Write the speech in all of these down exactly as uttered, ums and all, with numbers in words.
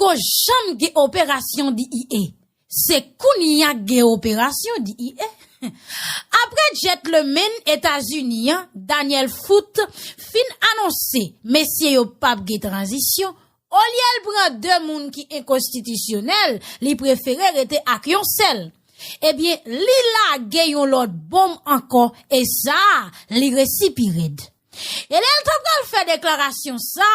Poko janm gen operasyon D E A. Se kounye a k gen operasyon D E A. Apre gentleman Etazini an, Daniel Foote, fin anonse mesye yo p ap gen tranzisyon, olye l pran de moun ki enkonstitisyonèl, li prefere rete ak yon sèl. Ebyen, li lage yon lòt bonm ankò, e sa, li resi pi rèd. E lè l ta pral fè deklarasyon sa,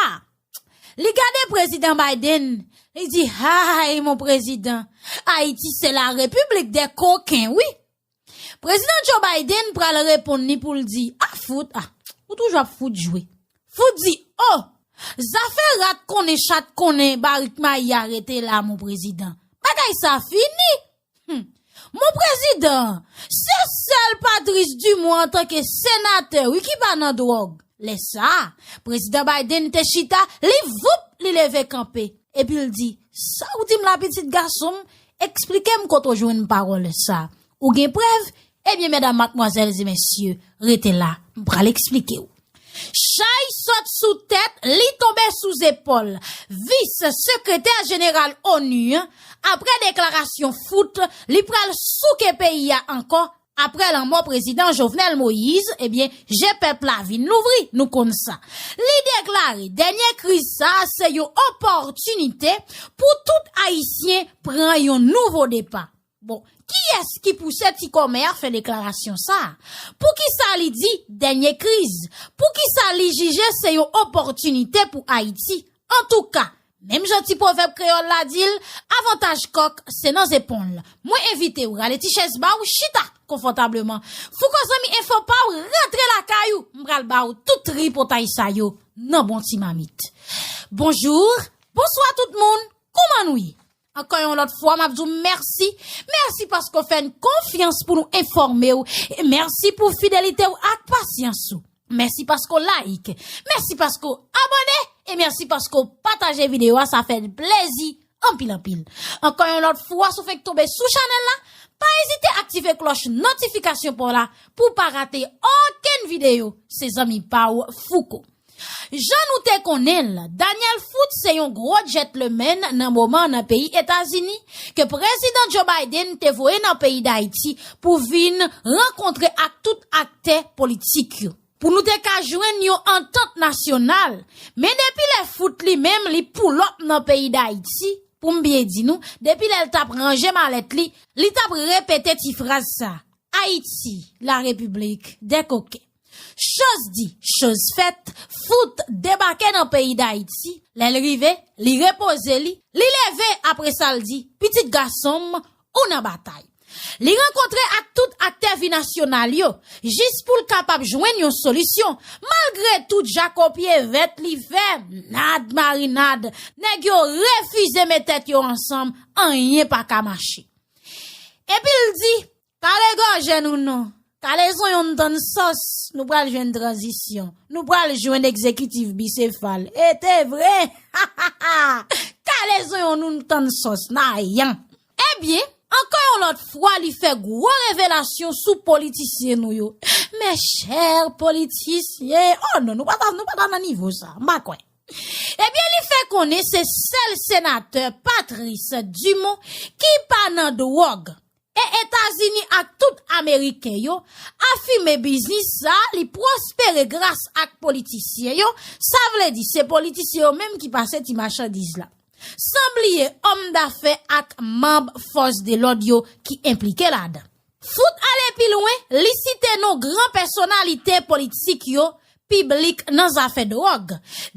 li gade Prezidan Biden, li di, "Hay, mon président, Haïti c'est la république des coquins, wi." Prezidan Joe Biden pral reponn li pou l di, "A fout, a, ou toujou ap fout jwe." Fout di, "O, zafè rat konnen chat konnen barik mayi a rete la, mon président. Bagay sa fini." Hmm. Mon prézidan, se sèl Patrice Dumont antanke senatè, wi, ki pa nan dwòg. Lè sa a, Prezidan Biden te chita, li voup, li leve kanpe. Epi l di, "Sa w di m la, pitit gason m? Eksplike m kote w jwenn pawòl sa. Ou gen prèv? Ebyen, medam, madmwazèl e mesye, rete la, m pral eksplike w." Chay sot sou tèt, li tonbe sou zepòl vis sekretè jeneral onu an. Apre deklarasyon Foot, li pral souke peyi a ankò. Apre lanmò prezidan Jovenel Moïse, ebyen, je pèp la vin louvri, nou konn sa. Li deklare dènye kriz sa a se yon opòtinite pou tout Ayisyen pran yon nouvo depa. Bon, kiyès ki pouse ti kòmè a fè deklarasyon sa a? Poukisa li di dènye kriz? Poukisa li jije se yon opòtinite pou Ayiti? Antouka, menm jan ti pwovèb kreyòl la di l, avantaj kòk se nan zepon l. Mwen envite w rale ti chèz ba w, chita konfòtableman. Fouko zanmi enfo pa w, rantre lakay ou, m pral ba w tout tripotay sa yo nan bon ti mamit. Bonjou, bonswa tout moun, kòman nou ye? Ankò yon lòt fwa, m ap di w mèsi. Mèsi paske w fè n konfyans pou nou enfòme w. E mèsi pou fidelite w ak pasyans ou. Mèsi paske w like. Mèsi paske w abòne. E mèsi paske w pataje videyo a. Sa fè n plezi anpil, anpil. Ankò yon lòt fwa, si w fenk tonbe sou chanèl la, pa ezite aktive klòch notifikasyon pa w la pou w pa rate okenn videyo. Se zanmi pa w Fouko. Jan nou te konnen l, Daniel Foot se yon gwo gentleman nan moman nan peyi Etazini ke prezidan Joe Biden te voye nan peyi Dayiti pou vin rankontre ak tout aktè politik yo. Pou nou te ka jwenn yon antant nasyonal, men depi lè Foot li menm li pull up nan peyi Dayiti, pou m byen di nou, depi lè l t ap ranje malèt li, li t ap repete ti fraz sa, Ayiti, la Repiblik dè koken. Choz di, choz fèt, Foot debake nan peyi Dayiti. Lè l rive, li repoze li, li leve apre sa l di, "Pitit gason m, ou nan batay." Li rankontre ak tout aktè vi nasyonal yo, jis pou l kapab jwenn yon solisyon. Malgre tout jakopye vèt li fè, nad marinad, nèg yo refize met tèt yo ansanm, anyen pa ka mache. Epi l di, "Kale gòje nou non. Kale zonyon n tann sòs, nou pral jwenn tranzisyon. Nou pral jwenn egzekitif bisefal." E te vre! Kale zonyon nou n tann sòs, n a yan. Ebyen, ankò yon lòt fwa, li fè gwo revelasyon sou politisyen nou yo. Mes chers politiciens, oh non, nou pa ta, nou pa ta nan nivo sa, m pa kwè. Ebyen, li fè konnen se sèl senatè Patrice Dumont ki pa nan dwòg. E Etazini ak tout Ameriken yo afime biznis sa a, li pwospere gras ak politisyen yo, sa vle di se politisyen yo menm ki pase ti machandiz la. San bliye òm dafè ak manm fòs de lòd yo ki enplike ladan. Foot ale pi lwen, li site non gran pèsonalite politik yo, piblik nan zafè dwòg.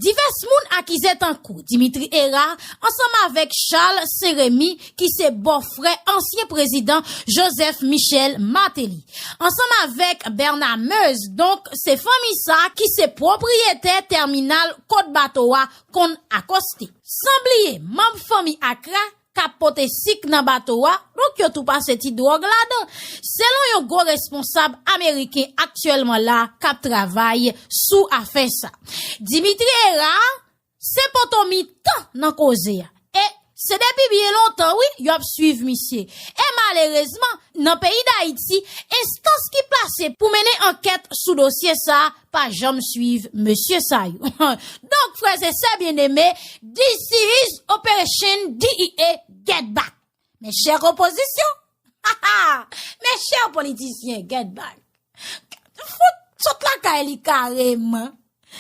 Divès moun akize tankou Dimitri Hérard ansanm avèk Charles Saint-Rémy ki se bòfrè ansyen prezidan Joseph Michel Martelly, ansanm avèk Bernard Meuze, donk se fanmi sa ki se pwopriyetè tèminal kot bato a konn akoste. San bliye manm fanmi Accra k ap pote sik nan bato a, donk yo tou pase ti dwòg ladan, selon yon gwo responsab ameriken aktyèlman la k ap travay sou afè sa. Dimitri Hérard se poto mitan nan koze a, e Se depi byen lontan, wi, y ap swiv misye. E malerezman, nan peyi Dayiti, enstans ki plase pou mennen ankèt sou dosye sa a pa janm swiv mesye sa yo. Donk, frè e sè byeneme, this is Operation D E A Get Back. Mes chers opozisyon, mes chers politisyen, get back. Fout sot lakay li kareman.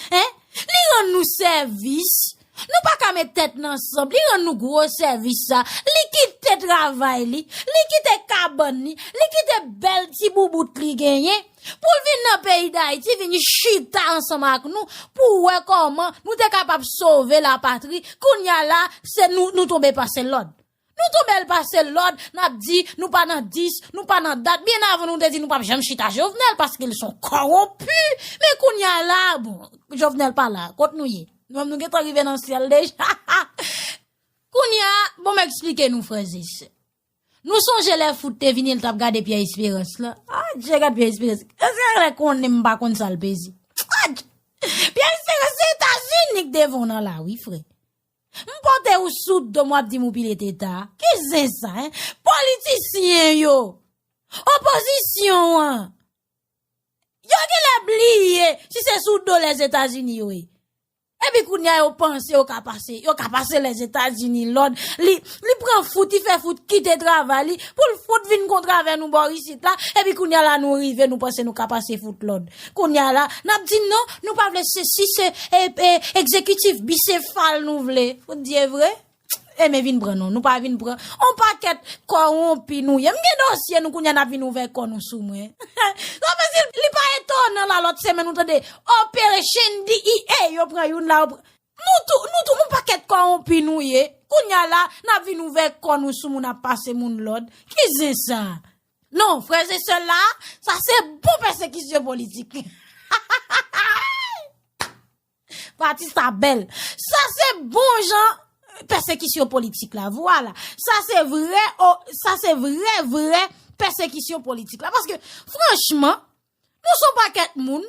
Hein? Li rann nou sèvis. Nou pa ka met tèt n ansanm. Li rann nou gwo sèvis sa. Li kite travay li. Li kite kabann li. Li kite bèl ti boubout li genyen. Pou l vin nan peyi Dayiti, vin chita ansanm ak nou, pou wè kòman nou te kapab sove lapatri. Kounye a la, se nou, nou tonbe pase lòd. Nou tonbe l pase lòd, n ap di, nou pa nan dis, nou pa nan dat. Byen avan nou te di nou p ap janm chita Jovenel, paske l se yon kòwonpi. Men kounye a la, bon, Jovenel pa la, kot nou ye? Nou menm nou gentan rive nan syèl deja. Kounye a, bon, m eksplike nou, frè e sè. Nou sonje lè Fout te vini, l t ap gade Pyè Esperans lan. Adje, gad Pyè Esperans. Èske lè konnen m pa konn sa l peze? Adje! Pyè Esperans, se Etazini k devan w nan lari, frè. M pote ou sou do m, w ap di m ou pile teta. Ki zen sa, en? Politisyen yo, opozisyon an, yo genlè bliye si se sou do Lèzetazini yo ye. Epi kounye a yo panse yo ka pase, yo ka pase Lèzetazini lòd. Li, li pran Fout, li fè Fout kite travay li, pou l Fout vin kontre avè nou bò isit la. Epi kounye a la nou rive, nou panse nou ka pase Fout lòd. Kounye a la, n ap di non, nou pa vle sesi, se, e, e, egzekitif bisefal nou vle. Fout di e vre? E men vin pran non, nou pa vin pran. On pakèt kòwonpi nou ye. M gen dosye nou kounye a n ap vin ouvè kò nou sou mwen. Sa vle di li pa etonan la lòt semèn ou tande Operation D E A yo pran youn la, yo pran. Nou tou, nou tou, on pakèt kòwonpi nou ye. Kounye a la, n ap vin ouvè kò nou sou moun ap pase moun lòd. Ki zen sa? Non, frè e sè la, sa se bon pèsekisyon politik. Pati sa bèl. Sa se bon jan pèsekisyon politik la. Vwala. Sa se vrè, o, sa se vrè, vrè pèsekisyon politik la. Paske, franchman, nou se on pakèt moun,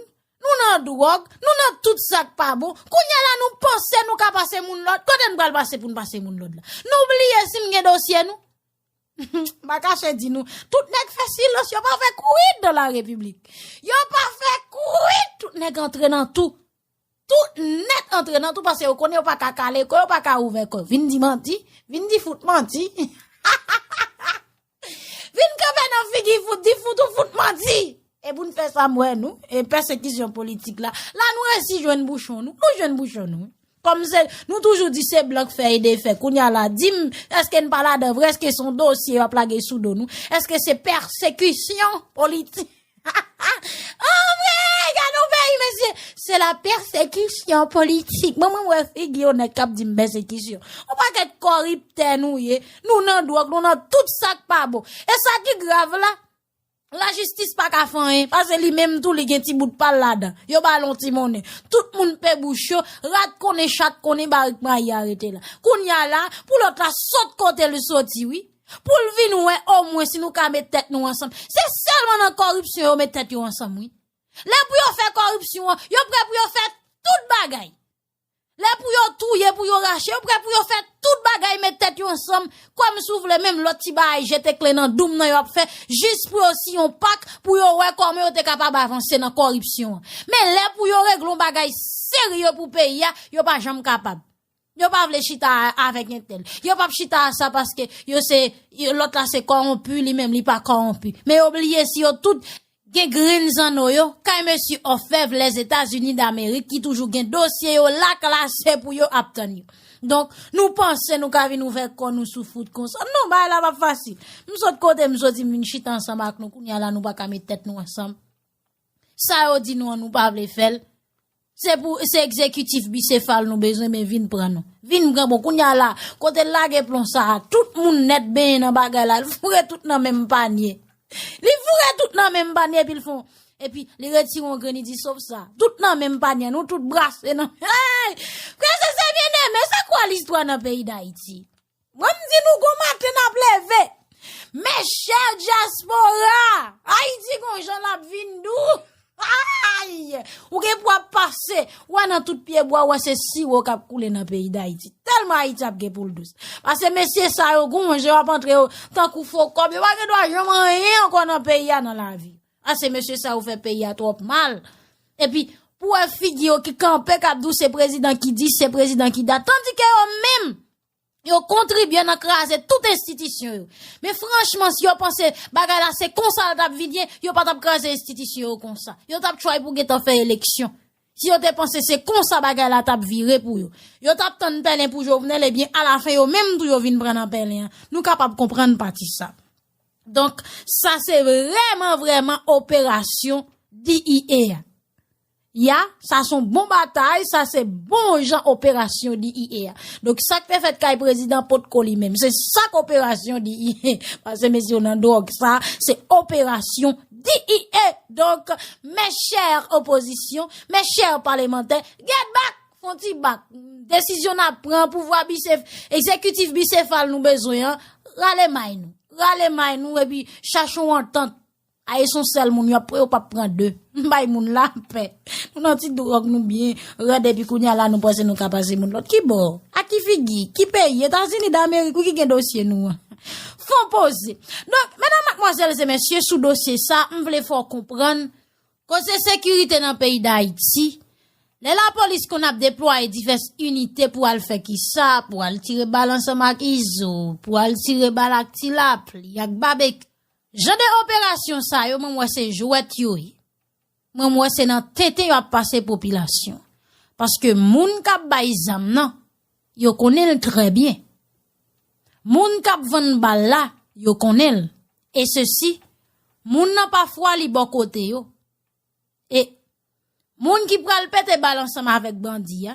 nou nan dwòg, nou nan tout sa k pa bon. Kounye a la, nou panse nou ka pase moun lòd. Kote n pral pase pou n pase moun lòd la? Nou bliye si n gen dosye nou? M pa kache di nou, tout nèg fè silans, yo pa fè kwit dans la République. Yo pa fè kwit, tout nèg antre nan tou. Tout nèt antre nan tou, paske yo konnen yo pa ka kale kò, yo pa ka ouvè kò. Vin di manti, vin di Fout manti. Vin kanpe nan figi Fout, di Fout ou fout manti. E pou n fè sa m wè nou, e pèsekisyon politik la. La nou resi jwenn bouchon nou, nou jwenn bouchon nou. Kòm se, nou toujou di se blan k fè e defè. Kounye a la, di m, èske n pa ladan vre? Èske se yon dosye y ap lage sou do nou? Èske se pèsekisyon politik? Anmwey, gade yon peyi, mesye! C'est la persécution politique. Mwen, mwen wè figi yon nèg k ap di m pèsekisyon. On pakèt kòriptè nou ye. Nou nan dwòg, nou nan tout sa k pa bon. E sa ki grav la, lajistis pa ka fè anyen, paske li menm tou li gen ti bout pa l ladan. Yo ba l yon ti monnen. Tout moun pe bouch yo, rat konnen, chat konnen, barik mayi a rete la. Kounye a la, pou lòt la sot kote l soti, wi. Pou l vin wè omwen si nou ka met tèt nou ansanm. Se sèlman nan kòripsyon yo met tèt yo ansanm, wi. Lè pou yo fè kòripsyon an, yo prè pou yo fè tout bagay. Lè pou yo touye, pou yo rache, yo prè pou yo fè tout bagay, met tèt yo ansanm. Kòm si w vle, menm lòt ti bagay, jete kle nan doum nan yo ap fè, jis pou yo siyen yon pak, pou yo wè kòman yo te kapab avanse nan kòripsyon an. Men lè pou yo regle yon bagay serye pou peyi a, yo pa janm kapab. Yo pa vle chita a-, avèk entèl. Yo p ap chita a sa paske yo se, yo, lòt la se kòwonpi, li menm li pa kòwonpi. Men yo bliye si yo tout gen grenn zanno yo, kay mesye òfèv Lèzetazini Damerik ki toujou gen dosye yo la klase pou yo ap tann yo. Donk, nou panse nou ka vin ouvè kò nou sou Fout konsa? Non, bagay la p ap fasil. M sot kote m soti, m vin chita ansanm ak nou, kounye a la nou pa ka met tèt nou ansanm. Sa yo di nou an, nou pa vle fè l. Se pou, se egzekitif bisefal nou bezwen, men vin pran nou. Vin pran, bon, kounye a la, kote l lage plon sa a, tout moun nèt benyen nan bagay la, l foure tout nan menm panye. Li foure tout nan menm panye, epi l fon, epi li retire yon grenn, li di, sòf sa. Tout nan menm panye, nou tout brase nan. Hey! Frè e sè byeneme, se kwa listwa nan peyi Dayiti? Mwen m di nou gon maten n ap leve. Mes chers diaspora, Ayiti gon jan l ap vin dou. Ay! Ou gen pou ap pase, ou wè nan tout pye bwa, ou wè se siwo k ap koule nan peyi Dayiti. Tèlman Ayiti ap gen pou l dous. Paske mesye sa yo, gon jan yo ap antre yo tankou fo kòb, yo pa gen dwa janm anyen ankò nan peyi a nan lavi. Paske mesye sa yo fè peyi a twòp mal. Epi, pou wè figi yo ki kanpe k ap di w se prezidan ki di, se prezidan ki dat. Tandike yo menm, yo kontribye nan kraze tout enstitisyon yo. Men franchman, si yo panse bagay la se konsa l t ap vin ye, yo pa t ap kraze enstitisyon yo konsa. Yo t ap try pou gentan fè eleksyon. Si yo te panse se konsa bagay la t ap vire pou yo, yo t ap tann pèlen pou Jovenel, ebyen, alafen, yo menm tou yo vin pran nan pèlen an. Nou kapab konprann pati sa. Donk, sa se vrèman, vrèman operasyon D E A. Ya, sa se yon bon batay, sa se bon jan operasyon D E A. Donk, sa k te fèt kay prezidan potko li menm. Se sa k operasyon D E A. Paske mesye yo nan dwòg, sa se operasyon D E A. Donk, mes chers opozisyon, mes chers parlemantè, get back, fon ti bak. Desizyon n ap pran, pouvwa bise, egzekitif bisefal nou bezwen an, rale may nou. Rale may nou, epi chache yon antant. Aye se yon sèl moun, yo ap, yo p ap pran de. Bay moun lapè. Nou nan ti dwòg, nou byen rèd, epi kounye a la, nou panse nou ka pase moun lòt. Ki bò? A ki figi? Ki peyi? Etazini Damerik, wi, ki gen dosye nou an. Fon poze. Donk, medam, madmwazèl e mesye, sou dosye sa, m vle fè w konprann, koze sekirite nan peyi Dayiti, lè lapolis konn ap deplwaye divès inite pou al fè kisa, pou al tire bal ansanm ak Izo, pou al tire bal ak Ti Lapli, ak Babek, jan de operasyon sa yo, mwen, m wè se jwèt yo ye. Mwen, m wè se nan tenten yo ap pase popilasyon. Paske moun k ap bay zam nan, yo konnen l trè byen. Moun k ap vann bal la, yo konnen l. E sesi, moun nan pafwa li bò kote yo. E moun ki pral pete bal ansanm avèk bandi a,